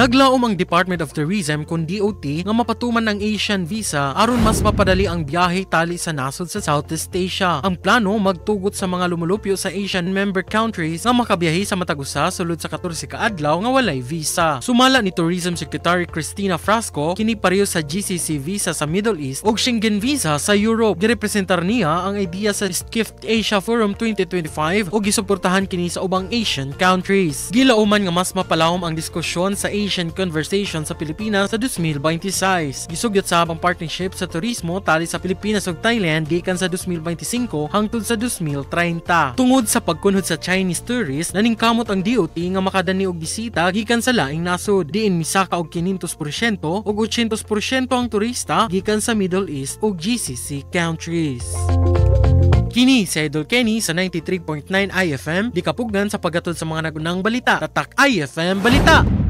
Naglaom ang Department of Tourism kon DOT nga mapatuman ang Asian visa aron mas mapadali ang biyahe tali sa nasod sa Southeast Asia. Ang plano, magtugot sa mga lumulupyo sa Asian member countries nga makabiyahe sa matag usa sulod sa 14 ka adlaw nga walay visa. Sumala ni Tourism Secretary Cristina Frasco, kini pareho sa GCC visa sa Middle East ug Schengen visa sa Europe. Girepresentar niya ang idea sa Skift Asia Forum 2025 ug gisuportahan kini sa ubang Asian countries. Gilauman nga mas mapalawom ang diskusyon sa Asian Conversation sa Pilipinas sa 2026. Gisugyot sa ang partnership sa turismo tali sa Pilipinas ug Thailand gikan sa 2025 hangtod sa 2030. Tungod sa pagkunhod sa Chinese tourists, naningkamot ang DOT nga makadani og bisita gikan sa laing nasod. Diin misaka og 500% ug 800% ang turista gikan sa Middle East ug GCC countries. Kini si Idol Kenny sa 93.9 IFM, di kapugnan sa paghatod sa mga nagunang balita. Tatak IFM Balita!